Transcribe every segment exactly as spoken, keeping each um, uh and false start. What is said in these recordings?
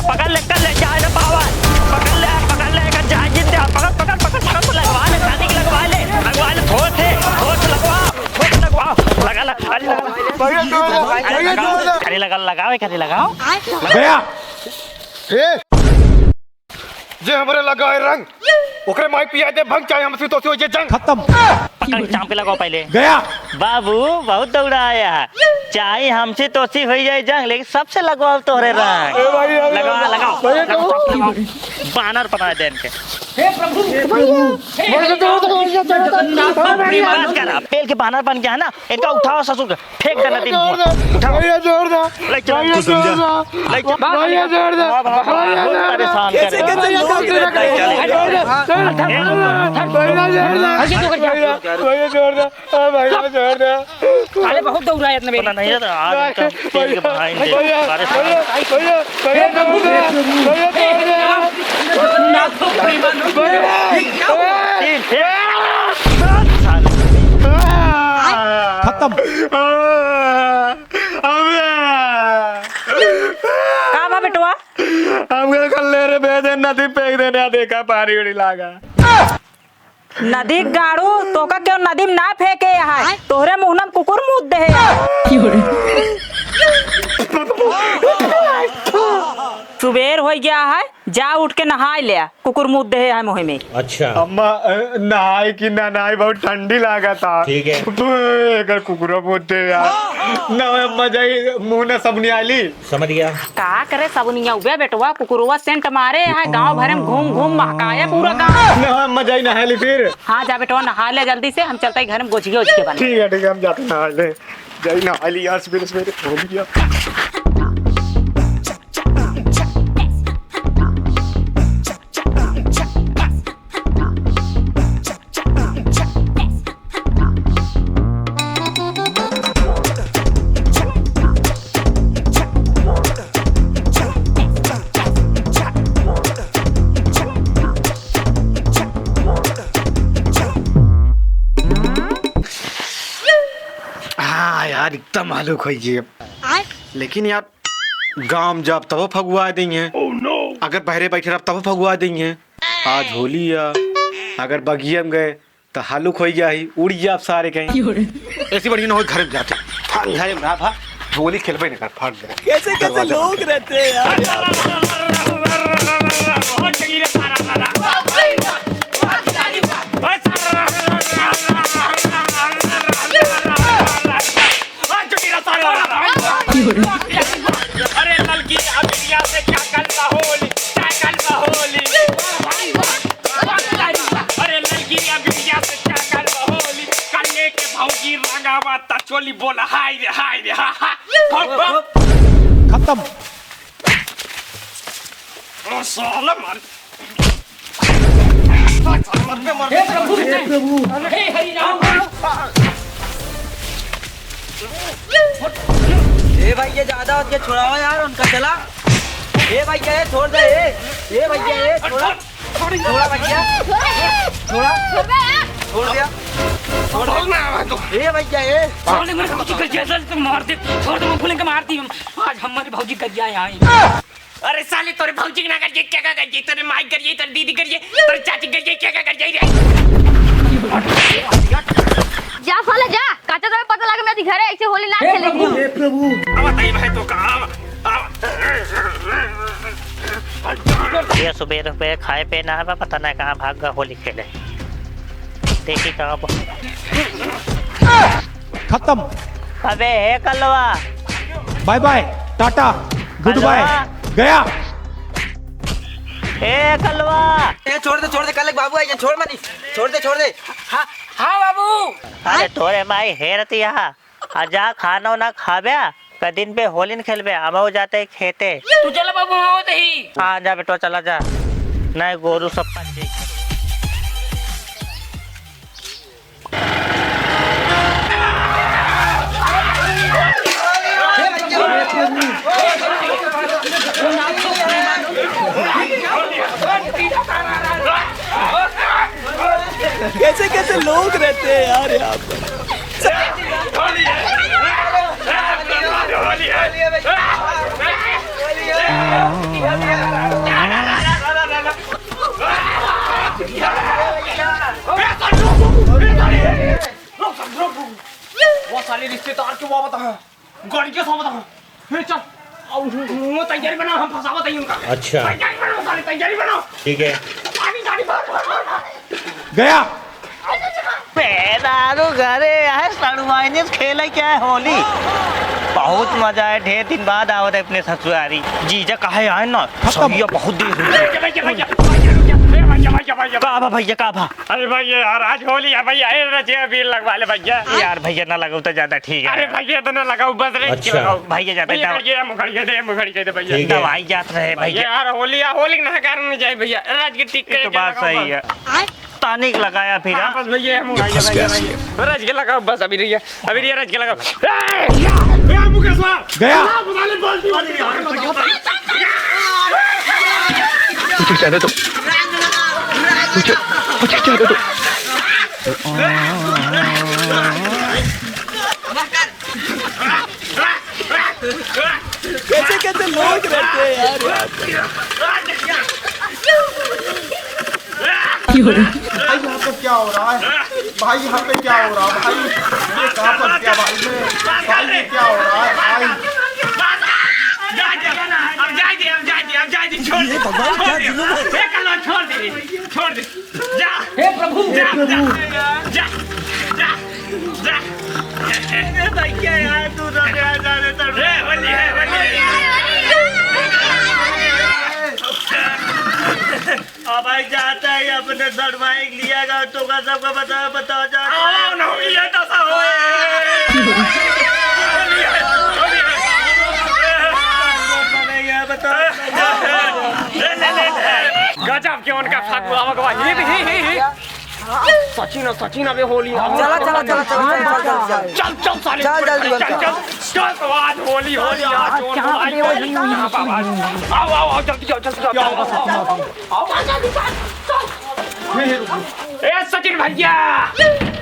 पकड़ ले, कर ले, जाए ना पावा। पकड़ ले, पकड़ ले, कर जाए जिंदे। पकड़, पकड़, पकड़, पकड़, पकड़, लगवा ले, शादी की लगवा ले, लगवा ले, थोड़ से, थोड़ से लगवा, थोड़ से लगवा, लगा, लगा, अरे लगा, लगा। भैया, छोड़ दे, अरे भैया, लगा, छोड़ दे। अरे लगा, लगाओ, एक हाली लगाओ। गया। ए, जे हमरे लगाए रंग, ओकरे माई पिया दे भंग, चाहे हमसे तोसी हो जे जंग। खत्म। पकड़ के चाँप के लगाओ पहले। गया। बाबू, बहुत दौड़ा आया है। चाहे हमसे तोसी हो जाए जंग, लेकिन सबसे लगवाओ तोहरे रंग। ए भाई, अरे लगवा, लगाओ, भैया, लगाओ, तो लगाओ। बानर बना दे इनके। हे प्रभु, हे प्रभु, हे भैया, हरिराम, छोड़ दे, छोड़ दे, छोड़ दे। जगन्नाथ प्रेमानंद। बस कर, अब पेल के बानर बन गया है ना, इनका उठाओ ससुर का। फेंक दे नदी में। भैया, छोड़ दे। ले चल। भैया, छोड़ दे। ले चल। भैया, छोड़ दे। भैया, छोड़ दे। परेशान करे। कैसे, कैसे लोग रहते हैं? भैया, छोड़ दे। भैया, छोड़ दे। ऐसे क्यों करते हैं? भैया, भैया, छोड़ दे। ओ, भैया, छोड़ दे। अरे, बहुत दौड़ा है इतने में। पता नहीं है, तो आज तो तेल के बहाई दे। भैया, परेशान। भैया, भैया, भैया, छोड़ दे। भैया, छोड़ दे। भैया। तीन, एक। खत्म। अबे। का बा बेटवा? हमके कल ले रे भेजे नदी फेंक देने, आ देखा पानी उड़ी लागा। नदी गाड़ू, तोका क्यों नदी में ना फेंके है? तोहरे मुंह में कुकुर मूत दे है। सुबेर हो गया है, जा उठ के नहाए ले, कुकुर मूत दे है मुँह में। अच्छा। अम्मा, अ, नहाए कि ना नहाए, बहुत ठंडी लागत है। ठीक है। बे, एकर कुकुरो मूत दे यार। ना अम्मा जाई, मुँह ना सबुनियाली। समझ गया। का करे सबुनिया उबे बेटवा, कुकुरवा सेंट मारे है, गाँव भरे में घूम घूम महकाए पूरा गाँव। ना अम्मा जाई नहाए ली फिर। हाँ जा बेटवा नहा ले जल्दी से, हम चलते घर में गोजिया उजिया बना। ठीक है, ठीक है, हम जाते नहा ले। जाई नहा ली यार, सवेरे सवेरे हो गया। हाँ यार, एकदम हलुक होइ गए। लेकिन यार, गाँव में जाब तबो फगुआ देइहैं। अगर बहरे बैठे रहब तबो फगुआ देइहैं। आज होली है, अगर बगिया में गए तो हलुक होइ गया ही, उड़ जाब सारे कहीं। ऐसी बढ़िया ना हो, घर में जाते। फट, घर में रहा, फट। होली खेलबे नहीं कर, फट गए। कैसे, कैसे दरवाजा बंद लोग कर। रहते हैं यार। अरे ललकी अबिरिया से क्या करबा होली, क्या करबा होली। अरे ललकी अबिरिया से क्या करबा होली। कल्ले के भौजी रंगावा त चोली बोला हाय रे, हाय रे, हा, हा। भौक, भौक। खत्म। ओ साला मार। हे प्रभु, हे प्रभु। हे हरि राम। ए भाई, ये ज्यादा हो गया, छुड़ाओ यार उनका, चला। ए भैया, ये छोड़ दे, ए। ए भैया, ये छोड़ा। छोड़ा भैया। छोड़ा। छोड़ दिया। छोड़। ए भैया, ये। छोड़ दे, मेरे को कर दिया, चल, तुम मार दे। छोड़ दे, मैं बोलेंगे, मार दी हम। आज हमारी भौजी कर दिया यहाँ। अरे साले, तोरे भौजी के ना करिए, क्या क्या करिए, तोरे माई करिए, तोरे दीदी करिए, तोरे चाची करिए, क्या क्या करिए रे? जा साले जा, काचा तोरे पता लगे मेरे घरे ऐसे होली ना हे खेले। प्रभु, हे प्रभु। अब बताइए भाई तो का, अब, अब। ये सुबह रुपये खाए पे ना है, पता ना कहाँ भाग गया होली खेले। देखी कहाँ प- खत्म। अबे हे Kalwa. Bye bye, tata, good bye, Kalwa. गया। ए कलवा। ए, छोड़ दे, छोड़ दे, कल एक बाबू आए, छोड़ मनी, छोड़ दे, छोड़ दे। हाँ, हाँ बाबू। अरे तोरे माई हेरत यहाँ, आ जा खाना ना खाबे, का दिन पे होली न खेलबे, हम हो जाते खेते। तू चला बाबू, हम आवत ही। हाँ जा बेटवा, चला जा। नहीं, गोरू सब पंचे। कैसे कैसे लोग रहते हैं यार यहाँ पर। वो साले रिश्तेदार के वो बता, गाड़ी के सौ बता, ए, चल, अब वो तैयारी बना, हम फंसावत हई उनका। अच्छा। तैयारी बनाओ साले, तैयारी बनाओ। ठीक है। पानी, गाड़ी, मार, मार, मार, मार। गया। बे दारू घरे आए, सड़ुआइनिस खेले क्या है होली? बहुत मजा आए, ढेर दिन बाद आवत है अपने ससुरारी। जीजा काहे आए ना? खत्म। सही है, बहुत देर हो गई। भैया, भैया, भैया, भैया, भैया, भैया, भैया। का भा भैया, का भा? अरे भैया यार, आज होली है भैया, ए रजिया अबीर लगवा ले भैया। यार भैया ना लगाओ तो ज्यादा ठीक है। अरे भैया इतना लगाओ बस रे, अच्छा। लगाओ। भैया जाते भैया, दवा- ये मुखड़िया दे, मुखड़िया दे भैया। ठीक है। दवाई जात रहे भैया। भैया यार होली है, होली ना कारण में जाए भैया। राज की टिक ये तो के बात लगाओ सही बस। है। तानिक लगाया फिर, हाँ, हाँ? बस भैया हम भैया, फंस गया भैया, सी। भैया। राज के लगाओ बस अभी भैया। अबे ये रज के लगा। ए! ए, मुकेश बा! गया। चला, बुला ले, बाल्टी, बाल्टी। पीछे चढ़े तो। पीछे, पीछे चढ़े तो। कैसे कैसे लोग रहते हैं यार यहाँ पे। भाई, यहाँ पे क्या हो रहा है? भाई, यहाँ पे क्या हो रहा है? भाई, ये कहाँ फंस गया भाई मैं? भाई, ये क्या हो रहा है भाई? अब जाए दे, अब जाए दे, अब जाए दे, छोड़ दे। ये भगवान, क्या जुल्म है? ए, कल्ला, छोड़ दे रे, छोड़ दे। जा। हे प्रभु। जा, हे प्रभु। जा, जा, जा, जा। ए भैया यार, तू तो गया जाने तड़। ए, होली है, होली है। अब भाई जाता है अपने सड़वाई लिया गा, तो का सबका बताओ, बताओ, जाता है। आओ, ना होली है, दशा होए। होली है, होली है। बताओ, बताओ। ले, ले, ले, ले। गजब के उनका फगुआ, फगुआ। ही, ही, ही, ही। सचिन, सचिन, अबे होली है। चला, चला, चला, चला, चला, चला, चला। चल, चल, साले, चल, चल, चल, चल, चल। चल, तो आज होली, होली, आज आज होली, कहाँ आज पे होली, होली, होली, होली। आओ, आओ, आओ, जल्दी आओ, जल्दी आओ, आओ, आओ, आओ, आओ। आओ, आओ, जल्दी, चल, चल। ए, सचिन भैया,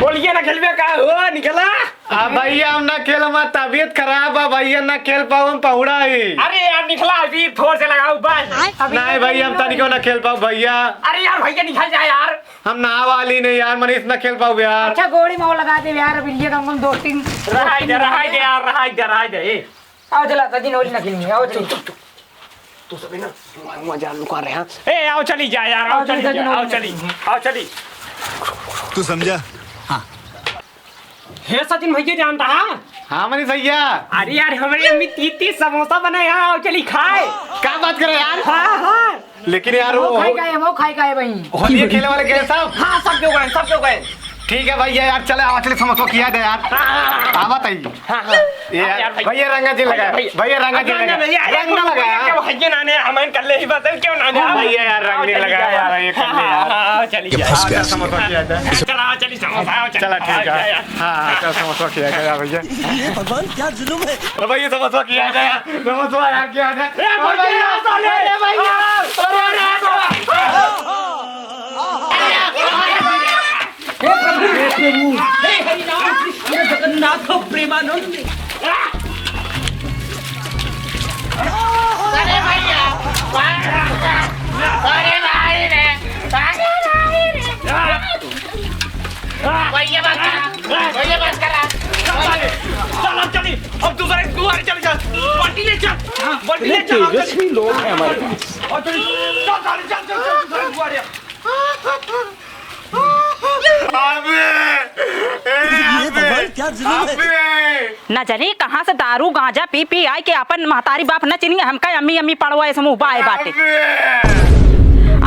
होलिया ना खेलबे का हो, निकला? आ भैया, हम ना खेलब, हमार तबीयत खराब बा भैया, ना खेल पाउब, हम पहुड़ा ही। अरे यार, निकला, अभी फोर से लगाओ बस। अभी नहीं भैया, हम तनिको ना खेल पाउब भैया। अरे यार, भैया निकल जाए यार। हम नहावा वाली नहीं यार, मनीष ना खेल पाउब यार। अच्छा, गोड़ी में वो लगा दे यार, अभी ये कम कम दो तीन। रहाई दे, रहाई दे यार, रहाई दे, रहाई दे। ए। आओ चला, सचिन होली ना खेलेंगे, आओ चलो। तू सब ना वहाँ, वहाँ जा लुका रहे हैं। ए, आओ चली जा यार, आओ आओ चली चली जा, जा, आओ चली, आओ चली। तू समझा? हाँ। हे सचिन भैया जानता है? हाँ मनीष भैया। अरे यार, हमारी अम्मी तीस तीस समोसा बनाए हैं, आओ चली खाए। क्या बात कर रहे यार? हाँ, हाँ। लेकिन यार वो वो खाई का है, वो खाई का है भाई। होली खेले वाले गए सब? हाँ, सब जो गए, सब जो गए। ठीक है भैया यार, चले, आओ चली समोसा खिया दे यार। हाँ, हाँ, हाँ। हाँ, बताइए। हाँ, हाँ। ये हाँ, यार, यार, भैया। भैया रंगा जी लगा, भैया। भैया रंगा जी लगा। भैया, रंग ना लगा। क्या भैया ना ने हमें कर ले ही बस, क्यों ना ने? हाँ, भैया यार, रंग नहीं लगा यार, ये कर ले यार। हाँ, हाँ, चलिए। ये फंस गया। समोसा खिया दे। चला, चली समोसा, आओ, चली। चला, ठीक है। हाँ, हाँ, चल, समोसा खिया दे यार, भैया। ये भगवान, क्या जुल्म है। अरे भैया, समोसा खिया दे यार, समोसा यार, खिया दे। ए, भैया, साले, अरे भैया, अरे, अरे, अरे। हे प्रभु, हे प्रभु, हे हरि राम कृष्ण जगन्नाथ प्रेमानंद। अरे भैया, अरे भाई रे, अरे भाई रे। भैया बस करा, भैया बस करा। चल, अब चली, अब दूसरे दुआरे चली चल, बल्टी ले चल, बल्टी ले चल, अब चली। तेजस्वी लोग हैं हमारे पास। और चली, चल, चल, चल, चल, चल, दूसरे दुआरे। अबे! ए, ये अबे! भगवान, क्या जुल्म है। अबे! न जानी कहाँ से दारू गांजा पी पी आए के अपन महतारी बाप न चिनिए, हमका अम्मी अम्मी पड़वा ऐसे मुँह बाए बाटे। अबे!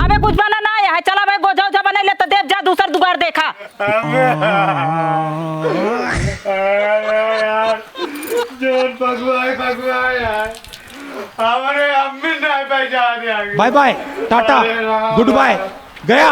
अबे कुछ बना ना है, चला भाई गोजा उजा बने ले तो देव जा दूसर दुआर देखा। अबे! अरे यार, जोन भगवाए, भगवाए यार। हमरे अम्मी नहीं पहचाने आगे। बाय बाय, टाटा, अरे राम। गुड बाय, गया।